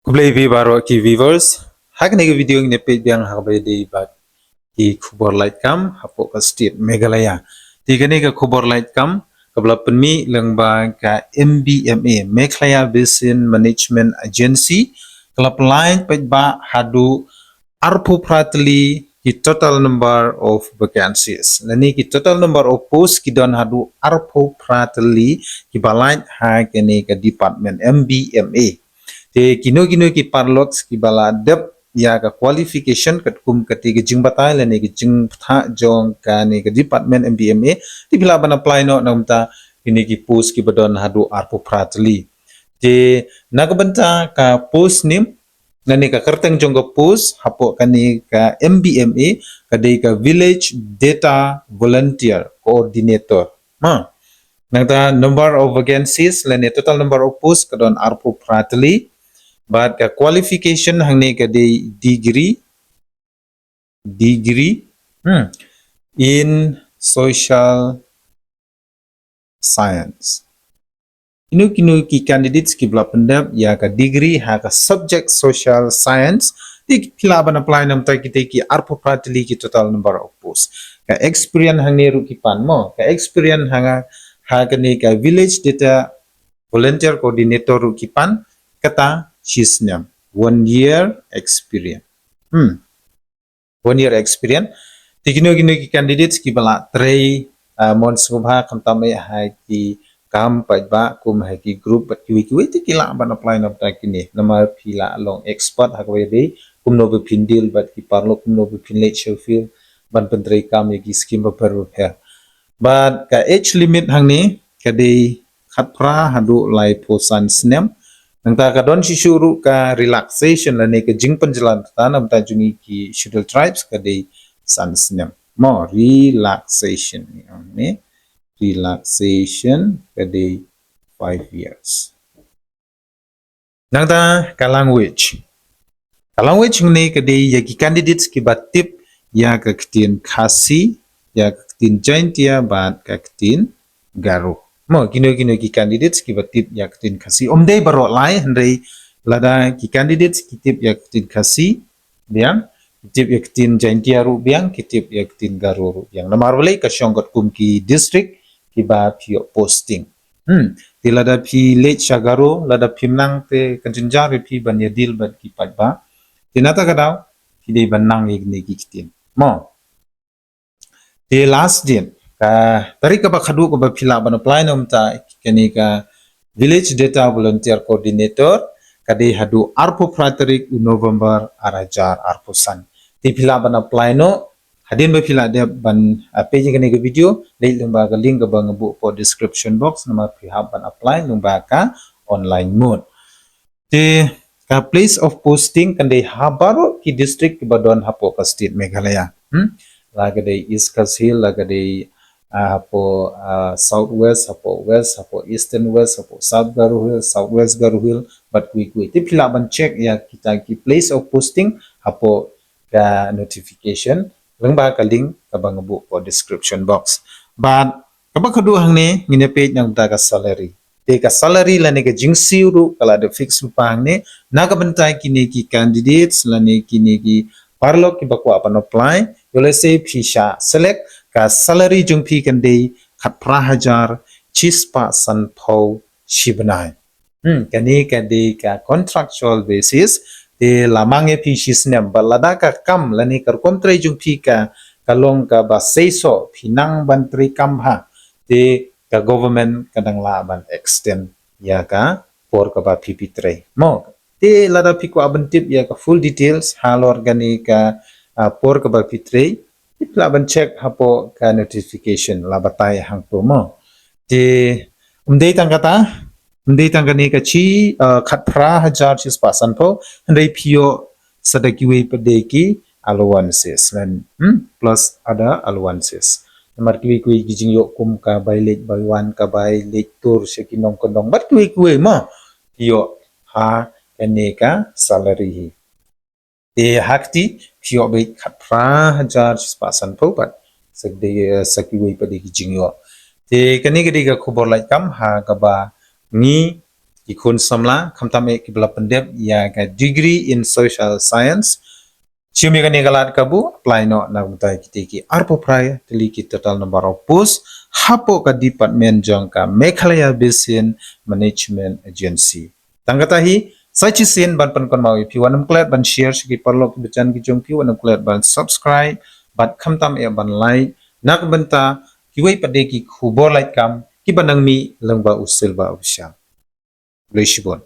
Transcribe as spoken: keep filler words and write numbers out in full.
Khublei phi baroh ki viewers. Ha kane ka video ngin ïa peit biang ha kaba ïadei bad ki khubor lait kam hapoh ka state Meghalaya. Te kane ka khubor lait kam kaba la pynmih lyngba ka M B M A, Meghalaya Basin Management Agency, ka la pynlait paidbah haduh arphew phra tylli ki total number of vacancies. Lane ki total number of post ki don haduh arphew phra tylli kiba lait ha kane ka department M B M A. Te kino kino ki paralok kiba la dep ïa ka qualification katkum kata ka jingbatai lane ka jingpyntha jong kane ka department M B M A, te phi lah ban apply noh na ka bynta kine ki post kiba don haduh arphew phra tylli. Te na ka bynta ka post nim, lane ka kyrteng jong ka post hapoh kane ka M B M A ka dei ka Village Data Volunteer Coordinator. Ma. Nangta number of vacancies lane total number of post ka don arphew phra tylli. Bad ka qualification hangne ka dei degree, degree, hmm, in social science. Kino kino ki candidates kiba la pyndep ïa ka degree ha ka subject social science, te phi lah ban apply na ka bynta kita ki arphew phra tylli ki total number of post. Ka experience hangne ruh ki pan mo, ka experience hanga ha kane ka village data volunteer coordinator ruh ki pan kata shi snem, one year experience. Hmm. One year experience. Te kino kino ki candidates kiba la trei, ah, mon sngewbha khamtam eh ha ki kam paidbah kum ha ki group bad kiwei kiwei, te ki lah ban apply na ka bynta kine. Namar phi lah long expert ha kawei de, kumno ba phin deal bad ki paralok, kumno ba phin leit sha field ban pyntrei kam ïa ki skim bapher bapher. Bad ka age limit hangne ka dei khatphra haduh laiphew san snem. Nangta ka don shisha ruh ka relaxation lane ka jingpynjlan kata na ka bynta jong ngi ki scheduled tribes ka dei san snem. Mo, relaxation ni, ni. Relaxation ka dei five years. Nangta ka language. Ka language hangne ka dei ïa ki candidates kiba tip ïa ka ktien Khasi, ïa ka ktien Jaintia bad ka ktien Garo. Mo, kino kino ki candidates kiba tip ïa ka ktien Khasi. Ym dei baroh lai, hynrei lada ki candidates ki tip ïa ka ktien Khasi biang, ki tip ïa ka ktien Jaintia ruh biang, ki tip ïa ka ktien Garo ruh biang. Namar balei, ka shong katkum ki district kiba phi ïoh posting. Hmm. Te lada phi leit sha Garo, lada phim nang, te ka jynjar ïa phi ban ïa deal bad ki paidbah. Te nangta ka daw phi dei ban nang ïa kine ki ktien. Mo. Te last date, ka tarik kaba khadduh kaba phi lah ban apply na ka bynta kane ka Village Data Volunteer Coordinator, ka dei haduh arphew phra tarik u November ar hajar arphew san. Te phi lah ban apply noh, hadien ba phi lah dep ban, ah, peit ïa kane ka video, leit lyngba ka link kaba nga buh hapoh description box, namar phi hap ban apply lyngba ka online mode. Te ka place of posting kan dei ha baroh ki district kiba don hapoh ka state Meghalaya. Hmm? La ka dei East Khasi Hills, la ka dei, ah, hapoh, ah, South West, hapoh West, hapoh Eastern West, hapoh South Garo Hills, South West Garo Hills, bad kiwei kiwei. Te phi lah ban check ïa kita ki place of posting hapoh ka notification lyngba ka link kaba nga buh hapoh description box. Bad kaba khadduh hangne ngin ïa peit na ka bynta ka salary. Te ka salary lane ka jingsiew ruh ka la dep fix lypa hangne na ka bynta kine ki candidates lane kine ki paralok kiba kwah ban apply. Ïoh lehse phi shah select, ka salary jong phi kan dei khatphra hajar shispah sanphew shi bnai. Hmm, kane ka dei ka contractual basis, te la mang ïa phi shi snem, bad lada ka kam lane ka rukom trei jong phi ka, ka long kaba seisoh, phi nang ban trei kam bha, te ka government ka dang lah ban extend ïa ka por kaba phi phi trei. Mo, te lada phi kwah ban tip ïa ka full details halor kane ka, ah, por kaba phi trei, phi lah ban check hapoh ka notification la batai hangto mo. Te ym dei tang kata, ym dei tang kane ka shi, uh, khatphra hajar shispah sanphew, hynrei phi ïoh sa da kiwei pat de ki allowances lane, hmm, plus other allowances. Namar kiwei kiwei ki jingïoh kum ka bai leit bai wan, ka bai leit tour sha ki nongkyndong, bad kiwei kiwei mo. Phi ïoh ha kane ka salary hi. Te ha kti phi ïoh beit khatphra hajar shispah sanphew pat. Sa dei, eh, sa kiwei pat de ki jingïoh. Te kane ka dei ka khubor lait kam ha kaba ngi ki khun samla, khamtam eh kiba la pyndep ïa ka degree in social science. Shuh ïa kane ka lad kabu, apply noh na ka bynta kite ki arphew phra tylli ki total number of post hapoh ka department jong ka Meghalaya Basin Management Agency. Tang kata hi, sa shisien ban pynkynmaw ïa phi, wat nym klet ban share sha ki paralok kiba jan ki jong phi, wat nym klet ban subscribe bad khamtam eh ban like na ka bynta kiwei pat de ki khubor lait kam kiba nang mih lyngba u Silver Official. Khublei shibun.